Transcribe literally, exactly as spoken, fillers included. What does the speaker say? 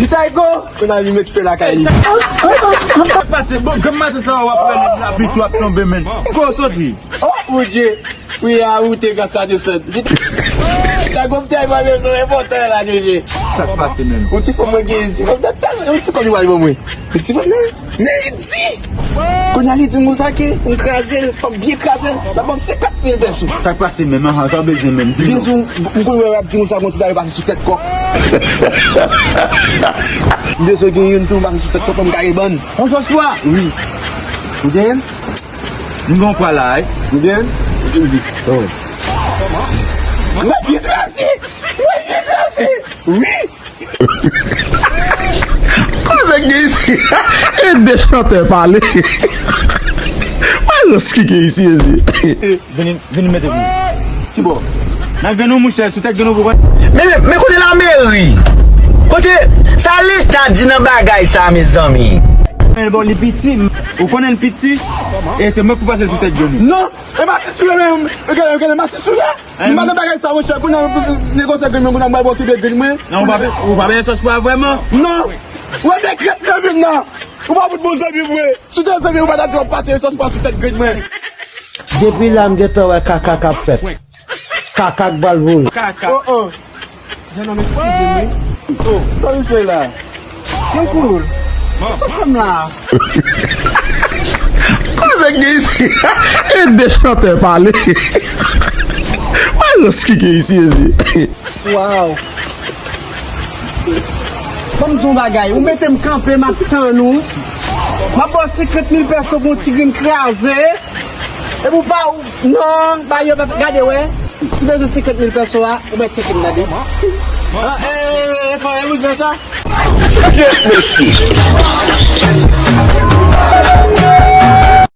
Jitaygo! Kounye a li met fè lakay li. Sa k pase? Bon, granm maten sa w ap rele lapli tou ap tonbe, menn. Ko w soti? Oh, Bondye! Wi, a ou te gras la desann. Jitaygo m tèlman bezwen enpòtan la, Jiji. Sa k pase, menn? Yon ti fanm mwen gen, ti fanm nan tèlman, yon ti fanm li wè ban mwen. Yon ti fanm nan. Men li di! Kounye a li di m konsa ke m kraze l, fò m byen kraze l, l ap ban m senkant mil pèso. Sa k pase menm? Anhan, sa w bezwen menm? Di m non. Bezwen, m konn wè w ap di konsa, konn ti bagay pase sou tèt kòk. M bezwen gen youn tou, pase sou tèt kòk, fò m kare bann. On sòs pwa? Wi. Ou gen? M gen yon pwa la, wi. Ou gen? Wi. Mwen byen kraze! Mwen byen kraze! Wi! Koze k gen isi? E de chantè pale. Alòs ki gen isi, mezye? Vini, vini mete pou. Ki bò? Nan grenn ou, monchè, sou tèt grenn ou pou. Men, men, men kote lameri? Kote sa leta di nan bagay sa, mezanmi? Men bon, li piti, ou konnen l piti, e se mwen pou pase l sou tèt grenn ou. Non, e masi sou yo menm, e gade, e gade, masi sou yo. M pa nan bagay sa, monchè. Kounye a, negosye grenn mwen, kounye a, m pral ba w kite grenn mwen. Non, ou pa, ou pa benyen sòs pwa vrèman? Non. Ou wè de krèt nan vin nan. Ou pa fout bon zanmi vre. Si w te zanmi, ou pa ta dwe ap pase sòs pwa sou tèt grenn mwen. Depi la, m gentan wè kaka k ap fèt. Kaka k pral voye. Kaka. Oh, oh. Jennonm, eskize m, wi. Oh, sa w fè la? Yon koul. Sa fè m la? Koze k gen isi? E de chantè pale. Alòs ki gen isi, mezye? Waw. Ban m di yon bagay. Ou mete m kanpe, m ap tann ou. M ap ba w senkant mil pèso pou yon ti grenn kraze. Epi w pa, ou, non, ba yo, gade, wè. Si w bezwen senkant mil pèso a, ou mèt tcheke m, tande. Ah, eh, eh, eh, frè, ou jwenn sa? Mesye.